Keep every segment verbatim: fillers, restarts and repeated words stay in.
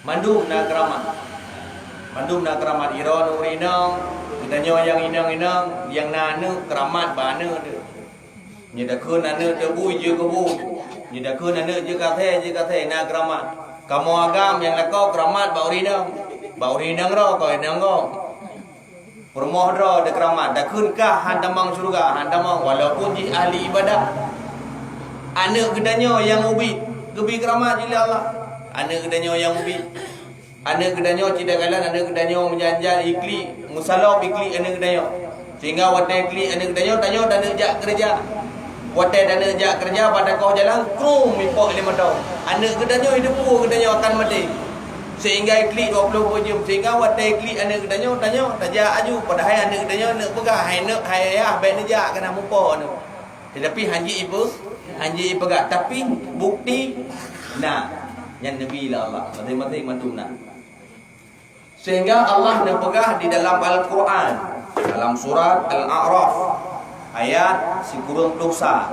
Mandum na keuramat. Mandum na keuramat. Droeneuh ureueng inong, geutanyoe nyang inong-inong, nyang na aneuk, keuramat bak aneuk teuh. Nyoe takheun aneuk teuh bui jeuet keu bui. Nyoe takheun aneuk jeuet keu asèe, jeuet keu asèe, na keuramat. Kamoe agam nyang lakoe keuramat bak ureueng inong. Bak ureueng inong droe, kon inong gob. Peurumoh droe teukeuramat, takheun kah han tamong syeuruga, han tamong, walaupun jih ahli ibadah. Aneuk geutanyoe nyang ubit, geubri keuramat jih lé Allah. Aneuk geutanyoe nyang ubit. Aneuk geutanyoe cit takalon, aneuk geutanyoe meujan-jan iklik, meusalop iklik aneuk geutanyoe. Sehingga watèe iklik aneuk geutanyoe, tanyoe taneuk jak keureuja. Watèe taneuk jak keureuja, bak takoh jalan, krum, ipok lé moto. Aneuk geutanyoe, jiteupeue geutanyoe akan maté. Sehingga iklik dua ploh empat jeuem. Sehingga watèe iklik aneuk geutanyoe, tanyoe tajak aju. Padahai aneuk geutanyoe neuk peugah, "Hai neuk, hai ayah, bèk neujak, keunan mupo aneuk." Tetapi han jeuet ipeu-, han jeuet ipeugah. Tapi bukti na, nyan neubi lé Allah. Maté-maté mandum na. Sehingga Allah neupeugah di dalam Al-Quran, dalam surat Al-A'raf, ayat sikureueng ploh sa.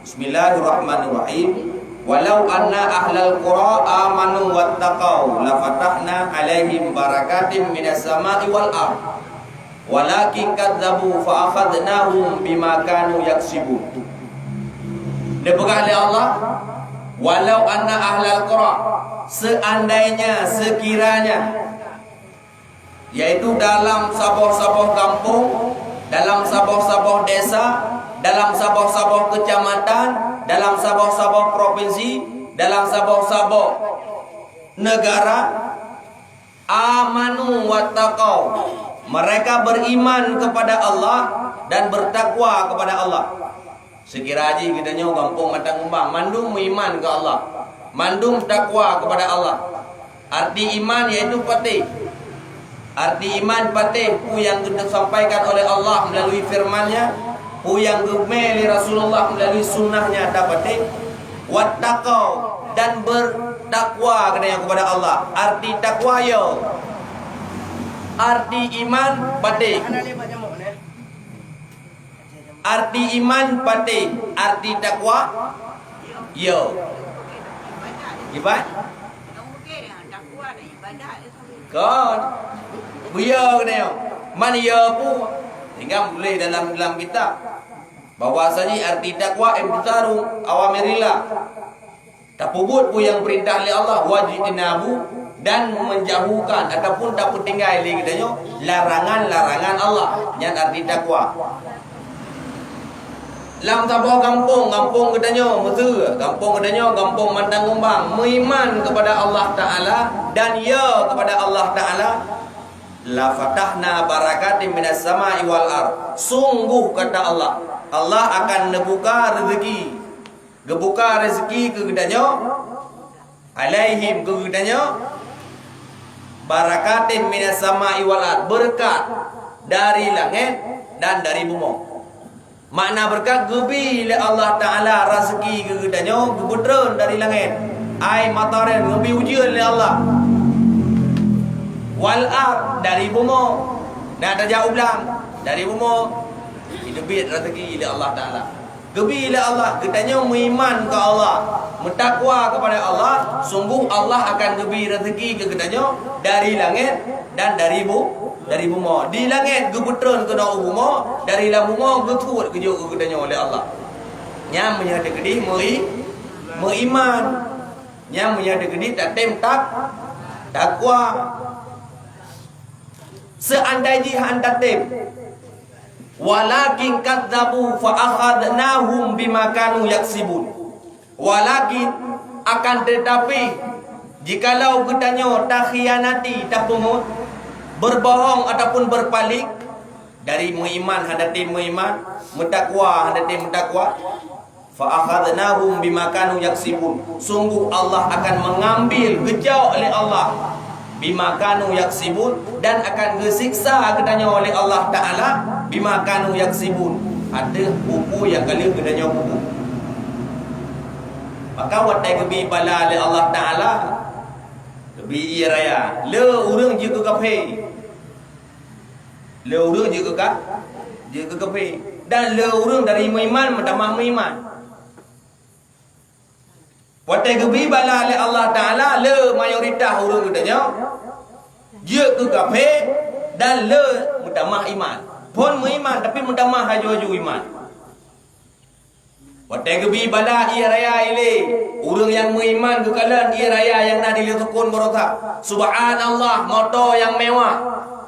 Bismillahirrahmanirrahim. "Walau anna ahlal qura amanu wattaqau lafatahna 'alaihim barakatim minas sama'i wal ard. Walakin kadzabu fa akhadnahum bima kanu yaksibun." Neupeugah lé Allah, "Walau anna ahlal qura," seandainya, sekiranya, yaitu dalam saboh-saboh gampông, dalam saboh-saboh desa, dalam saboh-saboh keucamatan, dalam saboh-saboh propinsi, dalam saboh-saboh neugara, "amanu wattaqau," mereka beriman kepada Allah dan bertakwa kepada Allah. Seukira jih geutanyoe gampông Matang Kumbang mandum meuiman keu Allah, mandum takwa keupada Allah. Arti iman yaitu patéh. Arti iman patéh peue nyang geuteusampaikan oleh Allah meulalu firman-Nya, peue nyang geumé lé Rasulullah meulalu sunnah-Nya tapatéh, wattaqau, dan bertakwa geutanyoe keupada Allah. Arti takwa yo, arti iman patéh. Arti iman patéh, arti takwa yo. Iban? Kon. Buya keunoe. Man yo pu? Tinggai tuléh dalam, dalam kitab. Bahwasanya arti takwa imtithalu awamirillah. Tapeubuet peue nyang peurintah lé Allah, wajtinabu, dan menjauhkan ataupun tapeutinggai lé geutanyoe larangan-larangan Allah. Nyan arti takwa. Lam saboh gampông, gampông geutanyoe Meusé, gampông geutanyoe, gampông Matang Kumbang, meuiman keupada Allah Taala dan yo keupada Allah Taala, "Lafatahna barakatim minas sama'i wal ard." Sungguh, kata Allah, Allah akan neubuka reuzeki. Geubuka reuzeki keu geutanyoe, alaihim, keu geutanyoe, barakatin minas sama'i wal ard, beureukat dari langét dan dari bumoe. Makna beureukat, geubi lé Allah Taala reuzeki keu geutanyoe, geupeutreun dari langét, ai matareun, geubi ujeuen lé Allah. Wal ard, dari bumoe, na tajak u blang, dari bumoe, jiteubiet reuzeki lé Allah Taala. Geubi lé Allah, geutanyoe meuiman keu Allah, meutakwa keupada Allah, sungguh Allah akan geubi reuzeki keu geutanyoe dari langét dan dari bu-, dari bumoe. Di langét geupeutreun keunoe u bumoe, dari lam bumoe geusuet geujok keu geutanyoe lé Allah. Nyan meunyoe teukeudi meui-, meuiman. Nyan meunyoe teukeudi tatem tak-, takwa. Seandai jih han tatem, "Walakin kadzabu fa akhadnahum bima kanu yaksibun." Walakin, akan tetapi, jikalau geutanyoe takhianati, tapeungeut, beubohong ataupun beupaliek, dari meuiman hana tem meuiman, meutakwa hana tem meutakwa, "Fa akhadnahum bima kanu yaksibun." Sungguh Allah akan mengambil, geujok lé Allah, "bima kanu yaksibun," dan akan geusiksa geutanyoe lé Allah Taala, "bima kanu yaksibun," ateueh peue-peue nyang ka lheueh geutanyoe peubuet. Maka watée geubi bala lé Allah Taala, geubi ie raya, le ureuëng jeuet keu kafé. Le ureuëng jeuet keu ka-, jeuet keu kafé. Dan le ureuëng dari meuiman meutamah meuiman. Watée geubi bala lé Allah Taala, le mayoritas ureuëng geutanyoe jeuet keu kafé dan le meutamah iman. Phon meuiman, tapi meutamah haju-haju iman. Watée geubi bala ié raya ilée, ureuëng nyang meuiman geukalon ié raya nyang na di lé sukon baroesa. Subhanallah, moto nyang mewah.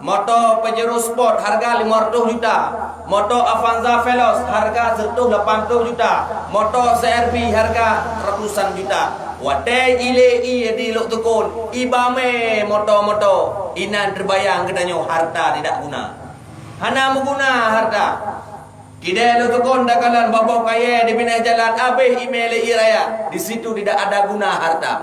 Moto Pajero Sport hareuga limong reutôh juta, moto Avanza Veloz hareuga sireutoh lapan ploh juta, moto C R V hareuga ratusan juta. Watée ilée ié di lok tukon, iba mé moto-moto, inan teubayang geutanyoe harta tidak guna. Hana meuguna harta. Kidée lok tukon takalon babah kayée di binéh jalan abéh imé lé ié raya, di situ tidak ada guna harta.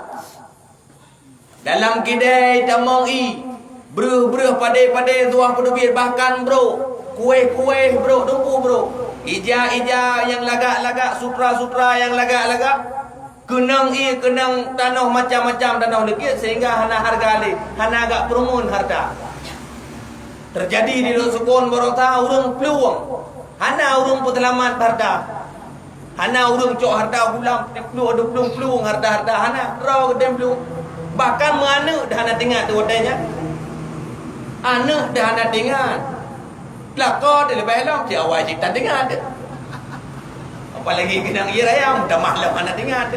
Dalam kidée tamong ié, breueh-breueh padé-padé tuah peuteubiet, bahkan brok, kuéh-kuéh brok, dumpu brok, ija-ija nyang lagak-lagak, sutra-sutra nyang lagak-lagak, keunong ié, keunong tanoh macam-macam tanoh leukét, sehingga hana hareuga lé, hana gak peurumun harta. Teujadi di lok sukon baroesa ureuëng plueng, hana ureuëng peuseulamat harta. Hana ureuëng cok harta bulan, plueng, dua ploh plueng harta-harta, hana. Droe geutem plueng. Bahkan meuaneuk dah hana teuingat watée nyan. Aneuk dah hana teuingat. Lakoe teuh leubeh lom, si awai cit tan teuingat. Apalagi keunong ié raya, meutamah lom hana teuingat.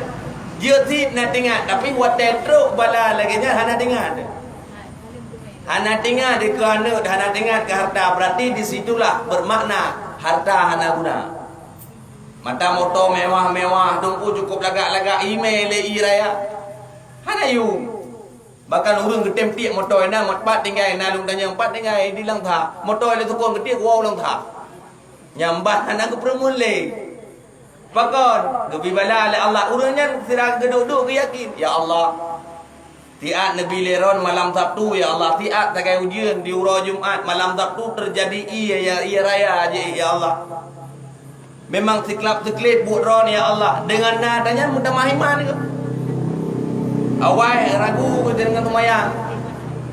Jeuet cit na teuingat, tapi watée trok bala lagée nyan hana teuingat. Hana teuingat keu aneuk, hana teuingat keu harta, berarti di situlah bermakna harta hana guna. Mata moto mewah-mewah, dumpu cukôp lagak-lagak, imé lé ié raya. Hana yum. Bahkan ureuëng geutem tiek moto inan, mat pat tinggai na lôn tanyong, pat tinggai di Langsa. Moto lé sukon geutiek woe Langsa. Nyang ban hana geupeurumun lé. Pakon? Geubi bala lé Allah. Ureuëng nyan sira geuduek-duek geuyakin, "Ya Allah, siat neubi lé droen malam Sabtu, ya Allah. Siat sagai ujeuen di uroe Jumat, malam Sabtu teujadi ié, ya, ié raya jih, ya Allah. Memang siklab-sikleb buet droen, ya Allah." Deungon na tanyan meutamah iman keu. Awai ragu keu deungon seumayang.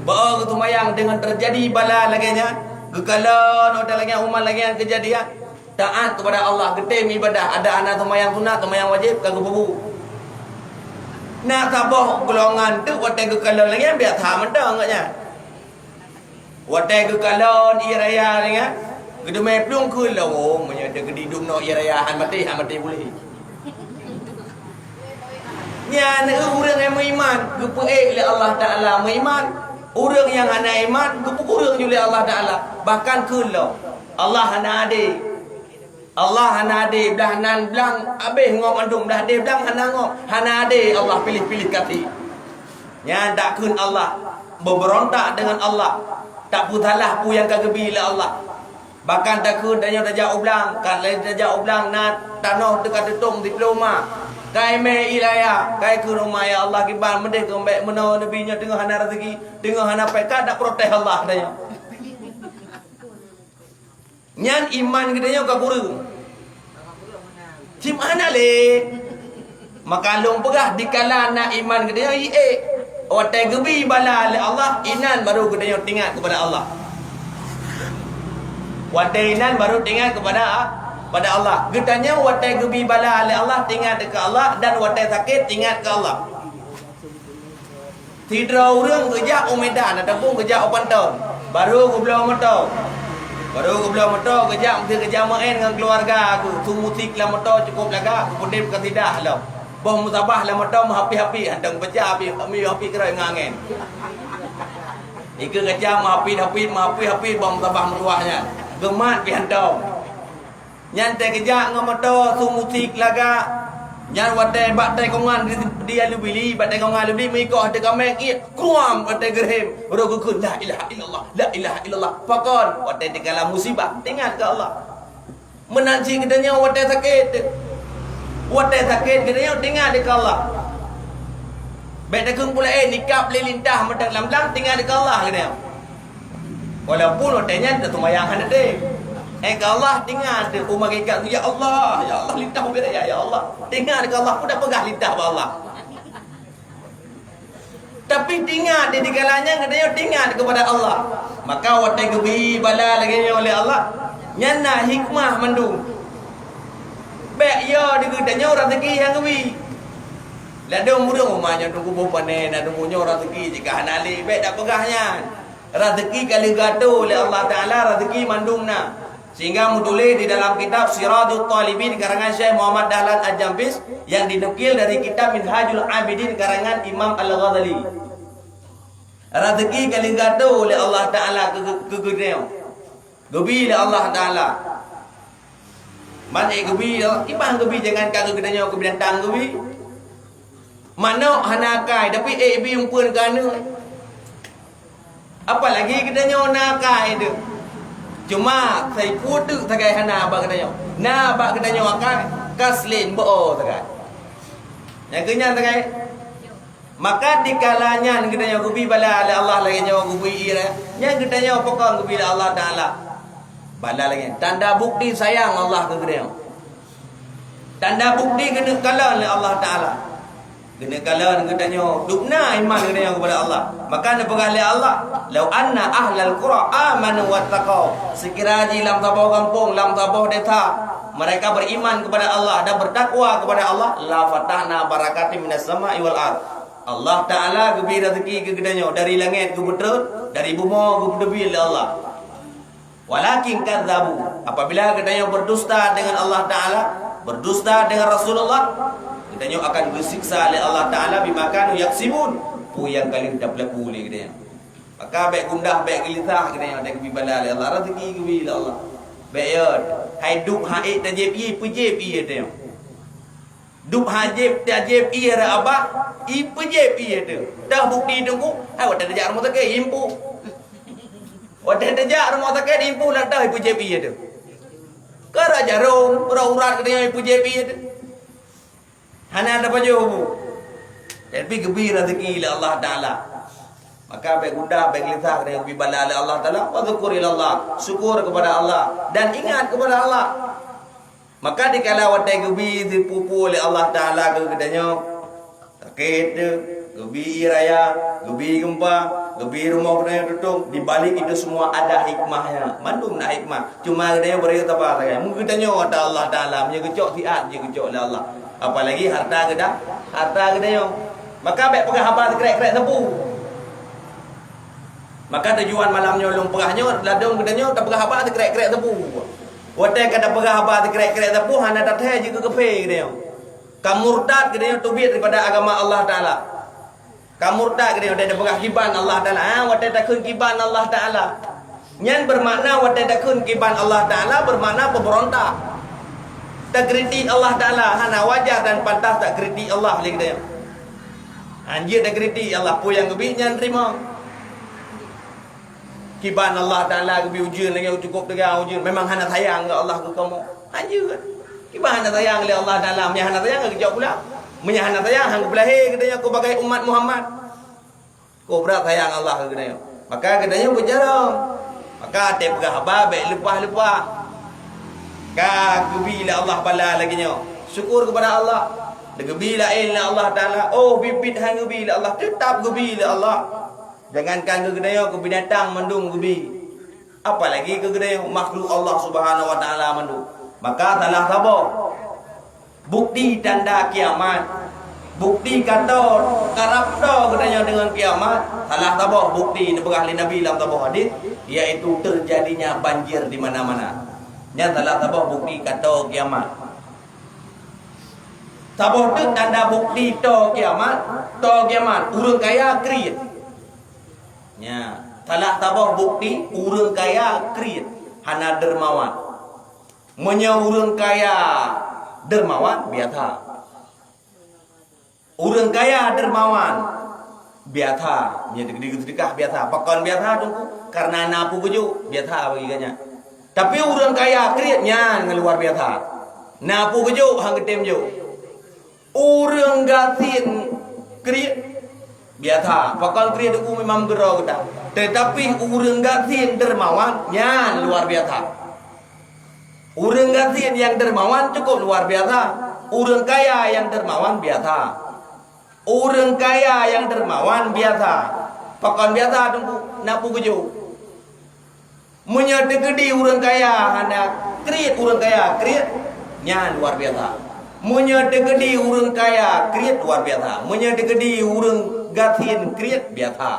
Beu keu seumayang deungon teujadi bala lagée nyan. Geukalon watée lagée nyan, umat lagée nyan keujadian. Taat kepada Allah, geutem ibadah, ada hana seumayang sunat, seumayang wajéb ka geupeubuet. Na saboh golongan teuk watée geukalon lagée nyan biasa mantong gobnyan. Watée geukalon ié raya nyan, geuteumé plueng kheun lom, "Oh, meunyoe teukeudi dum noe ié raya, han maté, han maté puléh." Nyan ureuëng nyang meuiman, geupeuék lé Allah Taala meuiman. Ureuëng nyang hana iman, geupeukureueng ju lé Allah Taala. Bahkan kheun lom, Allah hana adé. Allah hana adé, blah nan blang abéh ngok mandum, blah deh blang hana ngok, hana adé Allah piléh-piléh kasih. Nyan takheun Allah, beubeurontak deungon Allah, tapeusalah peue nyang ka geubi lé Allah. Bahkan takheun tanyoe tajak u blang, ka lheueh tajak u blang na tanoh teuka teutông siplôh ma. Kai mé ié raya, kai keu rumoh, "Ya Allah, kiban meudeh keu bék meunoe neubi nyoe teungoh hana raseuki, teungoh hana pék," ka taprotes Allah tanyoe. Nyan iman geutanyoe ka kureueng. Cit hana lé. Maka lôn peugah dikala na iman geutanyoe ié. Watée geubi bala lé Allah, inan baru geutanyoe teuingat keupada Allah. Watée inan baru teuingat keupada, pada Allah. Geutanyoe watée geubi bala lé Allah, teuingat keu Allah, dan watée sakét teuingat keu Allah. Sidroe ureuëng geujak u Medan ataupun geujak u Panton, barô geubloe moto. Barô geubloe moto, geujak meusti geujak meu'en ngon keuluwarga geuh. Su musik lam moto cukôp lagak, geupeudeb kasidah lom. Boh musabah lam moto meuhapit-hapit, hantom baca hapit, hapit keurôi ngon angén. Ikeue geujak meuhapit-hapit, meuhapit-hapit boh musabah meutuwah nyan. Geumat pih hantom. Nyan teuh geujak ngon moto su musik lagak. Nyan watée bak teukongan di, di Alubili, bak teukongan Alubili meuikôt teuh kaméng ié, kruam watée geurhem, roh geukheun, "La ilaha illallah, la ilaha illallah." Pakon? Watée teukalam musibah, teuingat keu Allah. Meunan cit geutanyoe watée sakét. Watée sakét geutanyoe teuingat keu Allah. Bék takheun pula, eh, nikab lé lintah meuteuk lam blang, teuingat keu Allah geutanyoe. Walaupun watée nyan teuseumayang hana tém. Eh, keu Allah teuingat teuh, oh, malaikat, "Ya Allah, ya Allah, lintah ubé raya, ya Allah." Teuingat keu Allah, peue tapeugah lintah bak Allah. Tapi teuingat di, di kala nyan geutanyoe teuingat keupada Allah. Maka watée geubi bala lagée nyoe lé Allah, nyan na hikmah mandum. Bék yo di geutanyoe raseuki nyang geubi. Ladôm ureuëng uma nyoe teungku boh panen, na teungku nyoe raseuki jih ka hana lé, bék tapeugah nyan. Raseuki ka lheueh geuatô lé Allah Taala, raseuki mandum na. Sehingga meutuléh di dalam kitab Sirajut Talibin karangan Syekh Muhammad Dahlan Al-Jampis yang dinukil dari kitab Minhajul Abidin karangan Imam Al-Ghazali. Raseuki ka lheueh geuatô lé Allah Taala keu, keu geutanyoe. Geubi lé Allah Taala. Man ék geubi, kiban geubi, jangankan keu geutanyoe, keu binatang geubi. Manök hana akai, tapi ék bi umpeuen keu aneuk. Apalagi geutanyoe na akai teuh. Cuma saikua teuk sagai hana bak geutanyoe. Na bak geutanyoe akai, ka slen beu sagai. Nyang keu nyan sagai. Maka dikala nyan geutanyoe geubi bala lé Allah lagée nyoe geubi ie, nyan geutanyoe pakon geubi lé Allah Taala. Bala lagée nyan. Tanda bukti sayang Allah keu geutanyoe. Tanda bukti keuneuk kalon lé Allah Taala. Keuneuk kalon geutanyoe dubna iman geutanyoe keupada Allah. Maka neupeugah lé Allah, "Lau anna ahlal qura amanu wattaqau." Seukira jih lam saboh gampông, lam saboh desa, mereka beriman kepada Allah dan bertakwa kepada Allah, "La fatahna barakatim minas sama'i wal ard." Allah Taala geubi raseuki keu geutanyoe dari langét geupeutrön, dari bumoe geupeuteubiet lé Allah. Walakin kadzabu, apabila geutanyoe berdusta dengan Allah Taala, berdusta dengan Rasulullah, geutanyoe akan geusiksa lé Allah Taala bima kanu yaksibun, peue nyang ka lheueh tapeulaku lé geutanyoe. Maka bék gundah, bék geulisah geutanyoe, dan geubi bala lé Allah, raseuki geubi lé Allah. Bék yot, hai dub hai ék tajép ie, peujép ie tanyoe. Dub hana jieb, tajieb ie rot abah, ipeujép ie teuh. Teuh bukti teungku, hai watée tajak rumoh sakét, impu. Watée tajak rumoh sakét, impu, lam teuh ipeujép ie teuh. Ka rot jarom, rot urat geutanyoe ipeujép ie teuh. Hana tapajoh bu. Tapi geubi raseuki lé Allah Taala. Maka bék gundah, bék geulisah, geutanyoe geubi bala lé Allah Taala. Wa dzukurilallah, syukur kepada Allah dan ingat kepada Allah. Maka dikala watée geubi sipupu lé Allah Taala keu geutanyoe, sakét teuh, geubi ie raya, geubi geumpa, geubi rumoh geutanyoe tutong, di balik itu semua ada hikmahnya. Mandum na hikmah. Cuma geutanyoe bari saba sagai. Meugeutanyoe ata Allah Taala, meunyoe geucok siat jih geucok lé Allah. Apalagi harta geuda, harta geutanyoe. Maka bék peugah haba sikrek-krek sapeue. Maka tujuan malam nyoe lôn peugah nyoe, ladôm geutanyoe tapeugah haba sikrek-krek sapeue. Watée ka tapeugah haba sikrek-krek sapeue, hana tathèe jeuet keu kafé geutanyoe. Ka murtad geutanyoe, teubiet daripada agama Allah Taala. Ka murtad geutanyoe, watée tapeugah kiban Allah Taala. Ha, watée takheun kiban Allah Taala. Nyan beumakna watée takheun kiban Allah Taala, beumakna peubeurontak. Takritik Allah Taala, hana wajar dan pantas takritik Allah lé geutanyoe. Hanjeuet takritik Allah, peue nyang geubi nyan teurimong. Kiban Allah Taala geubi ujeuen lagée cukôp teuga ujeuen, memang hana sayang keu Allah keu kamoe. Hanjeuet. Kiban hana sayang lé Allah Taala, meunyo hana sayang geucok pulang. Meunyo hana sayang, han geupeulahé geutanyoe keu bagai umat Muhammad. Keu brat sayang Allah keu geutanyoe. Maka geutanyoe beujarông. Maka até peugah haba bék leupah-leupah. Ka geubi lé Allah bala lagée nyoe. Syukur keupada Allah. Geubi laén lé Allah Taala. Oh, biet-biet han geubi lé Allah. Teutab geubi lé Allah. Jangankan keu geutanyoe, keu binatang mandum geubi. Apalagi keu geutanyoe, makhluk Allah Subhanahu wa Taala mandum. Maka salah saboh bukti tanda kiamat. Bukti ka tô, karab tô geutanyoe deungon kiamat. Salah saboh bukti neupeugah lé Nabi lam saboh hadis, yaitu terjadinya banjir di mana-mana. Nyan salah saboh bukti ka tô kiamat. Saboh teuk tanda bukti tô kiamat, tô kiamat, ureuëng kaya kriet. Nya, salah saboh bukti ureuëng kaya kriet, hana dermawan. Meunyoe ureuëng kaya dermawan, biasa. Ureuëng kaya dermawan, biasa. Meunyoe di, di, sedekah, biasa. Pakon biasa, Teungku? Karena na peue geujok, biasa bagi gobnyan. Tapi ureuëng kaya kriet nyan luar biasa. Na peue geujok, han geutem jok. Ureuëng gasien kriet, biasa. Pakon kriet, Teungku, memang geuroe geutanyoe. Tetapi ureuëng gasien dermawan, nyan luar biasa. Ureuëng gasien nyang dermawan cukup luar biasa. Ureuëng kaya nyang dermawan biasa. Ureuëng kaya nyang dermawan biasa. Pakon biasa, Teungku? Na peue geujok. Meunyoe teukeudi ureuëng kaya hana kriet, ureuëng kaya kriet, nyan luar biasa. Meunyoe teukeudi ureuëng kaya kriet luar biasa, meunyoe teukeudi ureuëng gasien kriet biasa.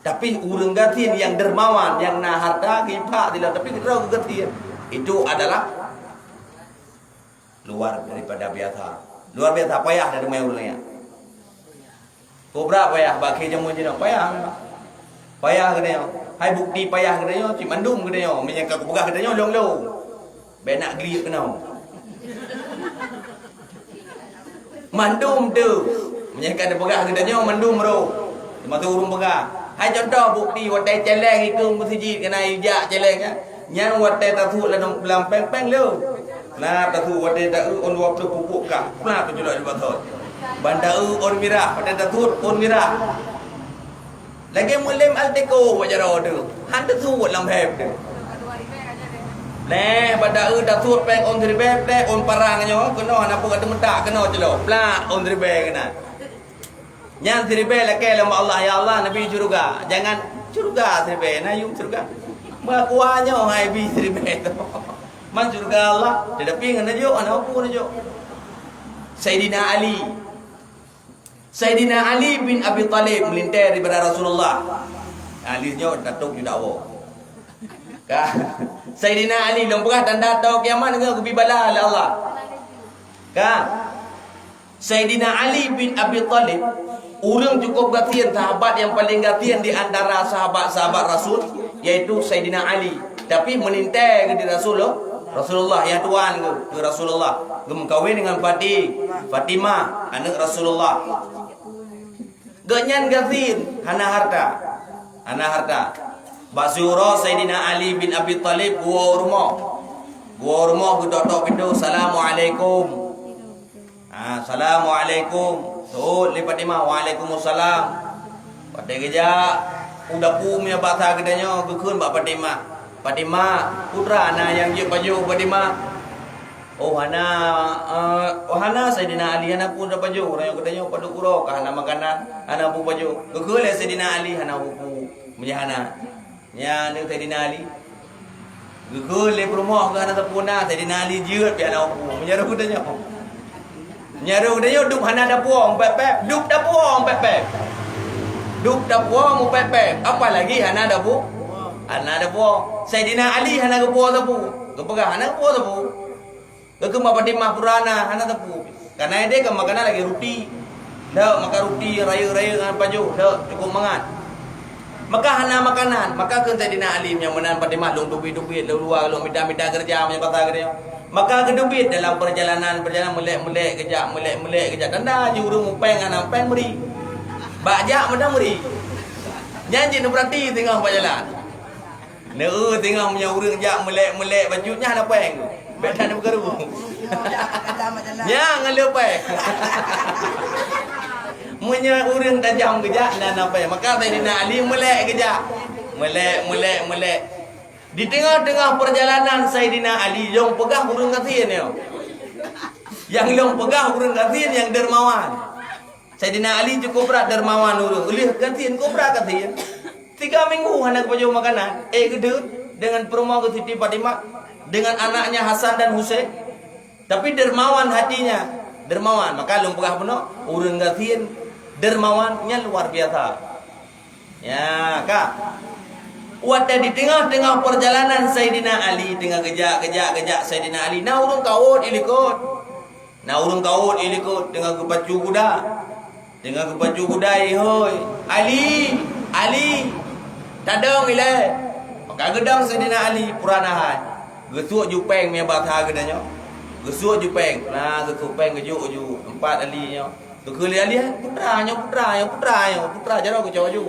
Tapi ureuëng gasien nyang dermawan, nyang na harta, geuipak dilon, tapi keudroe geugasien, itu adalah luar daripada biasa. Luar biasa payah dari ureuëng nyan. Peue brat payah bak keu jameun jinoe? Payah. Payah geutanyoe. Hai bukti payah geutanyoe, cit mandum geutanyoe. Meunyoe ka kupeugah geutanyoe lôn-lôn. Bék nak gliek keunoe. Mandum tu. Meunyoe ka neupeugah geutanyoe mandum roh. Teuma tu ureuëng peugah. Hai contoh bukti watée céléng ikeu meuseujid keunan ijak céléng nyan. Nyan watée tasuet lam, lam péng-péng lé. Na tasuet watée ta-eu ôn dua ploh pupuk kah. Pula teuculok di bathon. Ban ta-eu ôn mirah, watée tasuet ôn mirah. Lagée mulim Alteco bak jaroe teuh. Han tasuet lam hép teuh. Leh bak ta-eu tasuet péng ôn siribée, péng ôn parang nyoe, keunoe hana peue ka teumeutak keunoe culok. Plak ôn siribée keunan. Nyan siribée lakée lom Allah, "Ya Allah, neubi syeuruga." Jangan syeuruga siribée, na yum syeuruga. Meukua nyoe hai bi siribée tu. Man syeuruga Allah, tetapi ngon neujok, hana peue neujok. Saidina Ali. Saidina Ali bin Abi Thalib meulintée daripada Rasulullah. Ali nyoe datuk ju dakwa. Ka. Saidina Ali lom peugah tanda tao kiamat ngon geubi bala lé Allah. Ka. Saidina Ali bin Abi Thalib, ureuëng cukup gasien, sahabat nyang paleng gasien di antara sahabat-sahabat Rasul, yaitu Saidina Ali. Tapi meulintée geuh di Rasulullah, Rasulullah nyang tuan geuh, geuh Rasulullah. Geumeukawen dengan Fati-, Fatimah, aneuëk Rasulullah. Geuhnyan gasien, hana harta. Hana harta. Bak siuroe Saidina Ali bin Abi Thalib geuwoe u rumoh. Geuwoe u rumoh geutok-tok pintoe, "Assalamualaikum." Ha, "Assalamualaikum." Seuôt lé Fatimah, "Waalaikumsalam." Watée geujak u dapu meunyoe basa geutanyoe geukheun bak Fatimah, "Fatimah, peue teuma na nyang jeuet pajoh Fatimah?" "Oh hana, eh, oh hana Saidina Ali, hana peue pajoh, uroe nyoe geutanyoe padub uroe ka hana makanan, hana peue pajoh." Geukheun lé Saidina Ali, "Hana peue-peue, meunyoe hana." Nyan Saidina Ali. Geukheun lé peurumoh geuh hana sapeue na, Saidina Ali jeuet pih hana peue. Meunyoe geutanyoe. Meunyoe geutanyoe dub hana dapuo, mupép-pép, dub dapuo, mupép-pép. Dub dapuo, mupép-pép. Apalagi hana dapu-, hana dapuo. Saidina Ali hana geupuo sapeue. Geupeugah hana geupuo sapeue. Geukheun bak Fatimah, "Peue teuma na, hana sapeue." Kana ideh ka makanan lagée ruti. Dek, makan ruti rayeuk-rayeuk ngon pajoh, dek, cukup mangat. Maka hana makanan, maka kheun Saidina Ali, "Meunyoe meunan Fatimah, lôn teubiet-teubiet, lôn luwa, lôn mita-mita keureuja meunyoe basa geutanyoe." Maka geuteubiet dalam peurjalanan, peurjalanan, meulek-meulek geujak, meulek-meulek geujak. Tanda jih ureuëng mupéng hana mupéng meuri. Bak jak meunan meuri. Nyan jih neupeurati teungoh bak jalan. Neu teungoh meunyoe ureuëng jak meulek-meulek bacut nyan hana péng. Bék that meukeuru. Nyan ngon le péng. Meunyoe ureuëng tajam geujak na hana péng. Maka Saidina Ali meulek geujak. Meulek, meulek, meulek. Di teungoh-teungoh peurjalanan Saidina Ali, nyang peugah ureuëng gasien nyoe. Nyang lôn peugah ureuëng gasien nyang dermawan. Saidina Ali cukup brat dermawan ureuëng, ulih gasien, cukup brat gasien. Tiga minggu hana geupajoh makanan, ék geudeue deungon peurumoh geuh Siti Fatimah, deungon anaknya Hasan dan Husein. Tapi dermawan hatinya, dermawan. Maka lôn peugah bunoe, ureuëng gasien dermawan nyan luar biasa. Ya, ka. Watée di teungoh-teungoh peurjalanan Saidina Ali, teungoh geujak, geujak, geujak Saidina Ali, na ureuëng kawot ilikot. Na ureuëng kawot ilikot teungoh geupacu kuda. Teungoh geupacu kuda, "Ihôi, Ali, Ali, tadong ilée!" Maka geudong Saidina Ali, peue teuma na hai. Geusuek ju péng meunyoe basa geutanyoe. Geusuek ju péng. Na geusuek péng geujok ju teumpat Ali nyoe. Geukheun lé Ali, "Putra nyoe, putra nyoe, putra nyoe, putra jaroe geucok ju."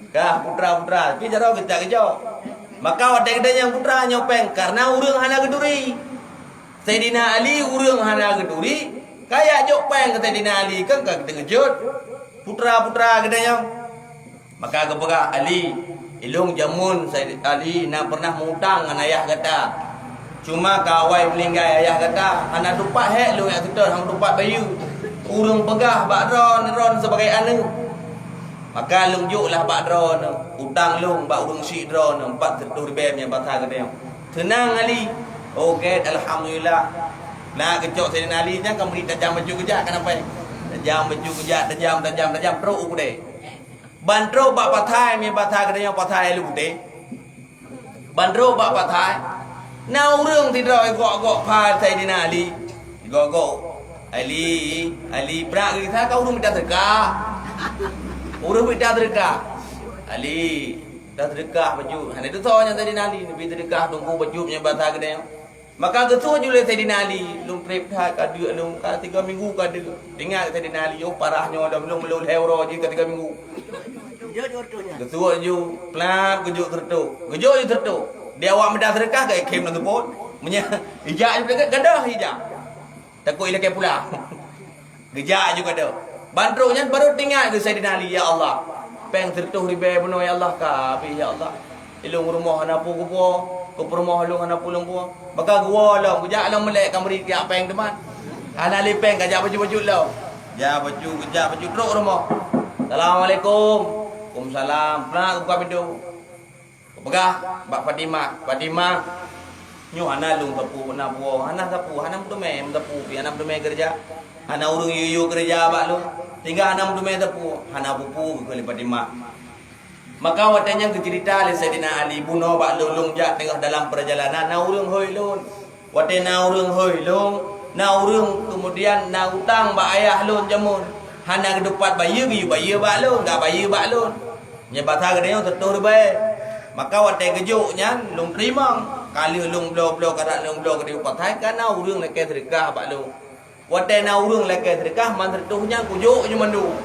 Ka, putra, putra, tapi jaroe geutak geujok. Maka watée geutanyoe putra nyoe péng, kareuna ureuëng hana geuturi. Saidina Ali ureuëng hana geuturi, kajak jok péng keu Saidina Ali, kan ka geuteungeujot. Putra-putra geutanyoe. Maka geupeugah Ali, "Ilôn jameun Said Ali na pernah meuutang ngon ayah gata. Cuma ka awai meuninggai ayah gata, hana tupat hék lôn jak seutôt, hana tupat bayeue. Ureuëng peugah bak droe, droe sibagoe aneuëk. Maka lôn jok lah bak droe, utang lôn bak ureuëng syik droe, empat reutôh ribée meunyoe basa geutanyoe." Seunang Ali. "Oh, gét, alhamdulillah. Na geucok Saidina Ali nyan ka meurit tajam bacut geujak, ka na péng. Tajam bacut geujak, tajam, tajam, tajam, trok u keudè. Ban trok bak pathai, meubaca geutanyoe pathai Alue Putéh. Ban trok bak pathai, na ureuëng sidroe gok-gok phai Saidina Ali. Gok-gok, "Ali, Ali, brat geuh sa ka ureuëng mita seudeukah." Ureuëng mita seudeukah. "Ali, mita seudeukah bacut." Hana tusoe nyan Saidina Ali, neubi seudeukah teungku bacut nyan basa geutanyoe. Maka geusuet ju lé Saidina Ali, "Lôn treb that ka deuk lôn, ka tiga minggu ka deuk." Ingat Saidina Ali, "Oh, parah nyoe lom, lôn meulôn lhèe uroe jih ka tiga minggu." Geusuet ju, plat geujok seureutoh. Geujok ju seureutoh. Di awak meuda seudeukah ka ikhém lam seupôt. Meunyo ijak ju gadôh ijak. Takot ilakèe pulang. Geujak ju gadôh. Ban trok nyan barô teuingat keu Saidina Ali, "Ya Allah, péng seureutoh ribèe bunoe ya Allah ka habéh ya Allah. Ilôn rumoh hana peue kupuwoe, keu peurumoh lôn hana peue lôn puwoe." Maka geuwoe lom, geujak lom meulèe ka meuri jak péng teuma. Hana lé péng ka jak bacut-bacut lom. Jak bacut, geujak bacut trok rumoh. "Assalamualaikum." "Waalaikumsalam." Peunak geubuka pintô. Geupeugah bak Fatimah, "Fatimah, nyoe hana lôn sapeue na buoh, hana sapeue, hana meuteumé meusapeue pih, hana meuteumé keureuja. Hana ureuëng yue-yue keureuja bak lôn, sehingga hana meuteumé sapeue, hana peue-peue," geukheun lé Fatimah. Maka watèe nyan geuceurita lé Saidina Ali, "Bunoe bak lôn, lôn jak teungoh dalam peurjalanan, na ureuëng hôi lôn." Watèe na ureuëng hôi lôn, na ureuëng keumudian na utang bak ayah lôn jameun, hana geutupat bayeue, geuyue bayeue bak lôn, geubayeue bak lôn. Nyan basa geutanyoe seureutoh ribèe. Maka watèe geujok nyan lôn teurimong, ka lheueh lôn bloe-bloe, ka rot lôn bloe keu di pathai, ka na ureuëng lakèe seudeukah bak lôn. Watèe na ureuëng lakèe seudeukah, man seureutoh nyan kujok ju mandum.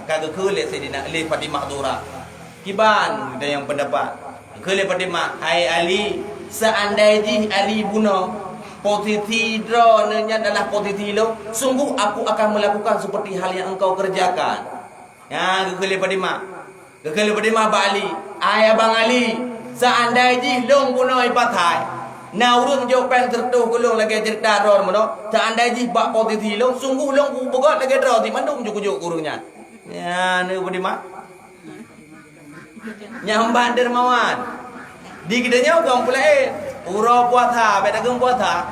Maka geukheun lé Saidina, lé Fatimah Zahra, "Kiban geutanyoe peundapat?" Geukheun lé Fatimah, "Hai Ali, seandai jih Ali bunoe, posisi droeneuh nyan adalah posisi lôn, sungguh aku akan melakukan seperti hal yang engkau kerjakan." Nyan geukheun lé Fatimah. Geukheun lé Fatimah bak Ali, "Hai Abang Ali, seandai jih lôn bunoe i pathai, na ureuëng jok péng seureutoh keu lôn lagèe ceurita droe bunoe, seandai jih bak posisi lôn, sungguh lôn kupeugöt lagèe droe jih mandum ju kujok keu ureuëng nyan." Nyan kheun Fatimah. Nyan ban dermawan. Di geutanyoe kon peue laén. Uroe puasa, bèk dageng puasa.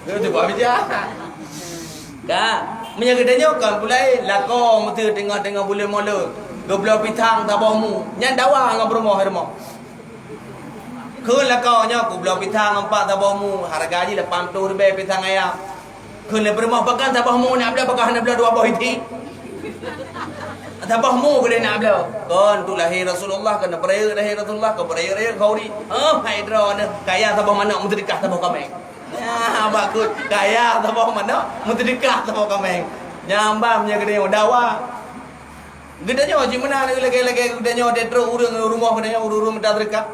Itu buah bijak. Ka, meunyoe geutanyoe kon peue laén, lakoe meuteue teungoh-teungoh buleuen Molot. Geubloe pisang saboh mu. Nyan dawa ngon peurumoh-rumoh. Kheun lakoe nyoe, "Kubloe pisang empat saboh mu, hareuga jih lapan ploh ribèe pisang ayam." Kheun lé peurumoh, "Pakon saboh mu nak bloe, pakon hana bloe dua boh iték? Saboh mu keudeh nak bloe." "Kon, untuk lahé Rasulullah, keuneuk peurayeuk lahé Rasulullah, keu peurayeuk-rayeuk khauri." "Oh, hai droeneuh, kaya saboh manok, meuseudeukah saboh kaméng." Nyan, bak kheun, kaya saboh manok, meuseudeukah saboh kaméng. Nyan ban meunyoe geutanyoe dawa. Geutanyoe cit meunan lagèe-lagèe geutanyoe, trok ureueng rumoh geutanyoe, ureueng-ureueng mita seudeukah.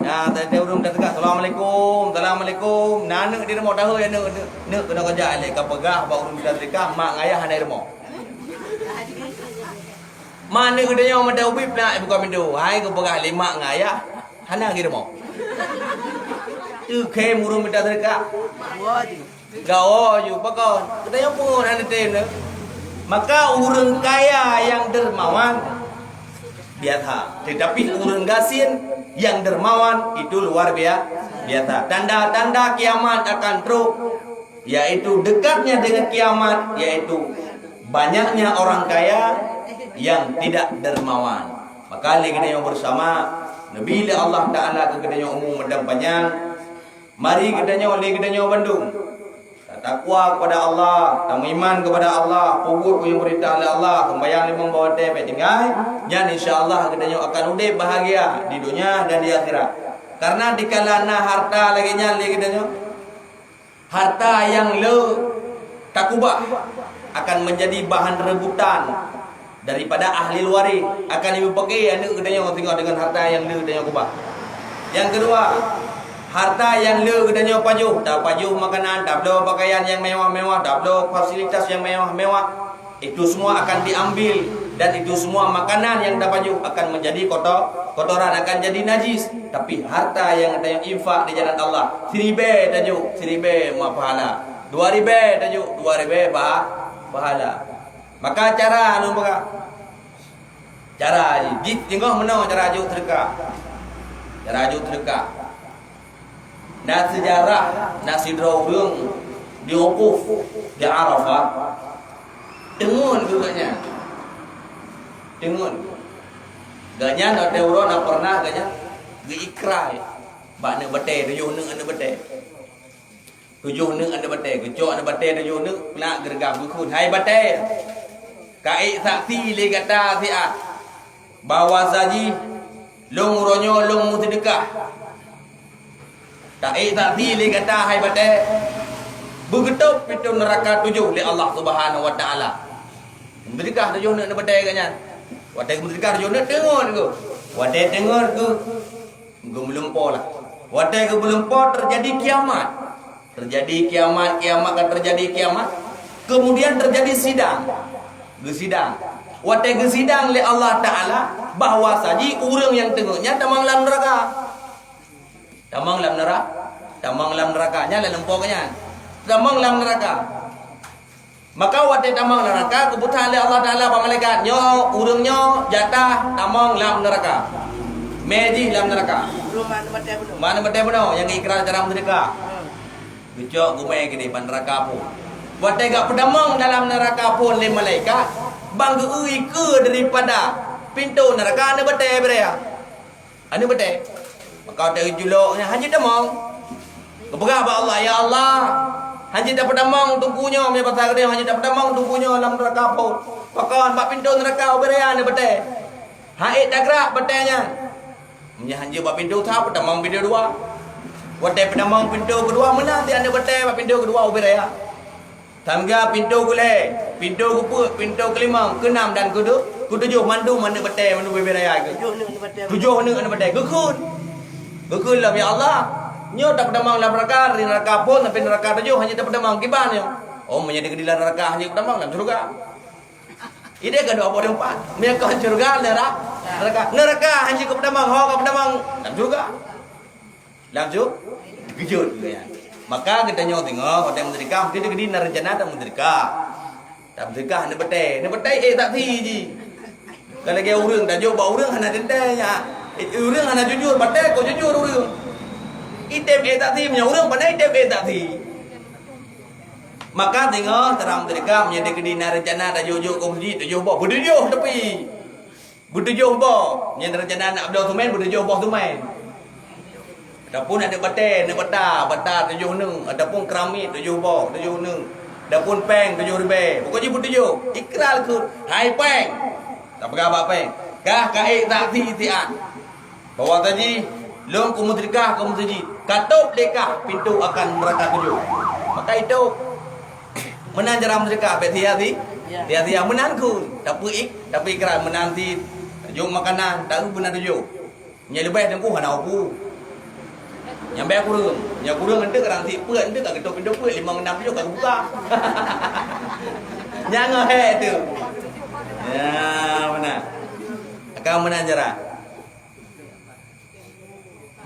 Nyan, teuntèe ureueng mita seudeukah, "Assalamualaikum, assalamualaikum." Na aneuk di rumoh dahôi aneuk, neuk, neuk keunoe keujak ilèe ka peugah bak ureueng mita seudeukah, mak ngon ayah hana di rumoh. Mak aneuk geutanyoe meuda ubit peunak buka pintoe, hai geupeugah lé mak ngon ayah, hana di rumoh. Teukhém ureueng mita seudeukah. Gaoh ju pakon, geutanyoe peue hana tem lé. Maka ureueng kaya nyang dermawan biasa, tetapi ureueng gasien nyang dermawan itu luar bia-, biasa. Tanda-tanda kiamat akan trok, yaitu dekatnya dengan kiamat, yaitu banyaknya orang kaya yang tidak dermawan. Maka lé geutanyoe bersama, neubi lé Allah Taala keu geutanyoe umu meudan panyang, mari geutanyoe lé geutanyoe bandum tatakwa kepada Allah, tameuiman kepada Allah, peubuet peue nyang peurintah lé Allah, seumbahyang limong boh watèe bèk tinggai, nyan insya Allah geutanyoe akan udép bahagia di dunia dan di akhirat. Karena dikala na harta lagèe nyan lé geutanyoe, harta nyang le takubah akan menjadi bahan rebutan daripada ahli waréh, akan jipeupaké aneuk geutanyoe singoh deungon harta nyang le geutanyoe keubah. Nyang keudua, harta nyang le geutanyoe pajoh, tapajoh makanan, tabloe pakaian nyang mewah-mewah, tabloe fasilitas nyang mewah-mewah, itu semua akan diambil, dan itu semua makanan nyang tapajoh akan menjadi koto-, kotoran, akan jadi najis. Tapi harta nyang geutanyoe infak di jalan Allah, siribèe tajok, siribèe ma pahala. Dua ribèe tajok, dua ribèe pa-, pahala. Maka cara anu meuga-, cara jih, jih singoh meunoe cara jok seudeukah. Cara jok seudeukah. Na seujarah, na sidroe ureuëng di wukuf di Arafah, teungeut geuh gobnyan. Teungeut. Gobnyan watée uroe na pernah gobnyan geuikrai bak aneuëk batée, tujoh aneuëk aneuëk batée. Tujoh aneuëk aneuëk batée, geucok aneuëk batée tujoh aneuëk, keunak geureugam geukheun, "Hai batée, ka ék saksi lé gata siat bahwa sajih lôn uroe nyoe lôn meuseudeukah." Taék saksi lé gata hai batée, beugeutôb pintoe neuraka tujoh lé Allah Subhanahu wa Taala. Meuseudeukah tujoh aneuëk batée gobnyan. Watée meuseudeukah tujoh aneuëk teungeut geuh. Watée teungeut geuh, geumeulumpo lah. Watée geumeulumpo teujadi kiamat. Teujadi kiamat, kiamat ka teujadi kiamat. Kemudian teujadi sidang. Geusidang. Watée geusidang lé Allah Taala bahwa sajih ureuëng nyang teungeut nyan tamong lam neuraka. Tamong lam neura-, tamong lam neuraka. Nyan lé lumpok nyan. Tamong lam neuraka. Maka watée tamong neuraka, geupeugah lé Allah Taala bak malaikat, "Nyoe ureuëng nyoe jatah tamong lam neuraka. Mé jih lam neuraka." Mana batée bunoe nyang ikrar cara meuseudeukah. Geucok geumé keudeh bak neuraka phon. Watée geupeudamong dalam neuraka phon lé malaikat, bang geu-eu ikeue daripada pintoe neuraka aneuëk batée beuraya. Aneuëk batée. Maka watée geujulok nyan hana jeuet tamong. Geupeugah bak Allah, "Ya Allah, hana jeuet tapeutamong teungku nyoe, meunyoe pasai keudeh hana jeuet tapeutamong teungku nyoe lam neuraka phon. Pakon bak pintoe neuraka ubé raya aneuëk batée. Hana ék tagrak batée nyan. Meunyoe hana jeuet bak pintoe sa peutamong pintoe dua." Watée peutamong pintoe keudua meunan di aneuëk batée bak pintoe keudua ubé raya. Tangga pintoe keulhée, pintoe keupeuet, pintoe keulimong, keunam dan keutu-, keutujoh mandum aneuëk batée mandum bubé raya geuh. Tujoh aneuëk aneuëk batée. Tujoh aneuëk aneuëk batée. Geukheun. Geukheun lom, "Ya Allah, nyoe tapeutamong lam neuraka, di neuraka phon, tapi neuraka tujoh hana tapeutamong kiban nyoe." "Oh, meunyoe dikeue di lam neuraka hana tapeutamong, lam syeuruga." Ideh ka dua boh teumpat. Meunyoe kon syeuruga, neura-, neuraka. Neuraka hana tapeutamong, ho ka peutamong lam syeuruga. Lam su-, geujeuet geuh nyan. Maka geutanyoe singoh watée meuseudeukah, mungken geutanyoe na reuncana tameuseudeukah. Tameuseudeukah aneuëk batée, aneuëk batée ék saksi jih. Ka lagée ureuëng tajok bak ureuëng hana teuntée nyan. Ureuëng hana jujur, batée kok jujur ureuëng. Item ék saksi, meunyoe ureuëng pandai item ék saksi. Maka singoh cara meuseudeukah, meunyoe geutanyoe na reuncana tajok-jok keu meuseujid tujoh boh, beutujoh tapi. Beutujoh boh, nyan rencana nak bloe seumén, beutujoh boh seumén. Ataupun aneuëk batée, aneuëk bata, bata tujoh aneuëk, ataupun keramik tujoh boh, tujoh aneuëk. Ataupun péng tujoh ribée. Pokok jih beutujoh. Ikrar keu, "Hai péng." Tapeugah bak péng, "Kah ka ék saksi siat bahwa tadi lôn keu meuseudeukah keu meuseujid, ka tôb lé kah pintoe akan neuraka tujoh." Maka itôb. Meunan cara meuseudeukah, bék sia-si-, sia-sia. Meunan kheun, tapi ik-, tapi ikrar meunan si jok makanan, taeu beuna tujoh. Nyang leubeh teungku hana upu. Nyang bék kureueng, nyang kureueng enteuk rang si peuet enteuk ka geutôb pintoe peuet, limong nam tujoh ka geubuka. Nyang hék tu. Ya, meunan. Akan meunan cara.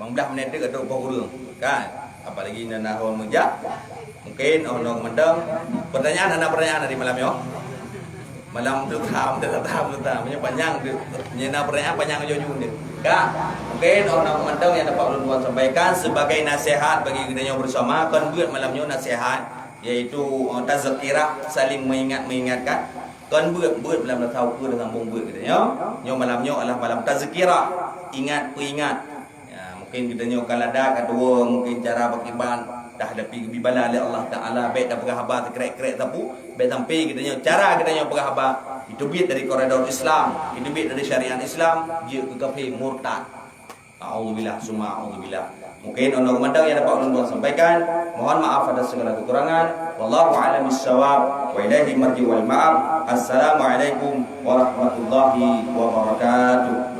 Bang blah menit tu ka trok boh ureueng, kan? Apalagi na, na hon meujak. Mungkin oh nong mantong. Pertanyaan, hana pertanyaan dari malam nyoe. Malam tu tam, tu tam, tu tam. Punya panjang tu. Punya na pertanyaan panjang jauh-jauh ni. Kan? Mungkin oh nong mantong yang dapat ulun tuan sampaikan sebagai nasihat bagi kita nyoe bersama. Kan buat malam nyoe nasihat, yaitu, eh, tazkirah, saling mengingat-mengingatkan. Kon beuet, beuet malam dah tahu ke dah sambung beuet kita nyoe. Nyoe malam nyoe adalah malam tazkirah, ingat peuingat. Ya, mungkin kita nyoe ka lada ka dua, mungkin cara beriman dah dapat dibala oleh Allah Taala, baik dah peugah haba sekrek-krek sapu, baik sampai kita nyoe cara kita nyoe peugah haba itu biet dari koridor Islam, itu biet dari syariat Islam, jeuet keu kafir murtad. A'udzubillah, summa a'udzubillah. Mungkin ono mantong yang dapat ulun sampaikan. Mohon maaf atas segala kekurangan. Wallahu a'lam bissawab. Wa ilaihi marji wal ma'ab. Assalamualaikum warahmatullahi wabarakatuh.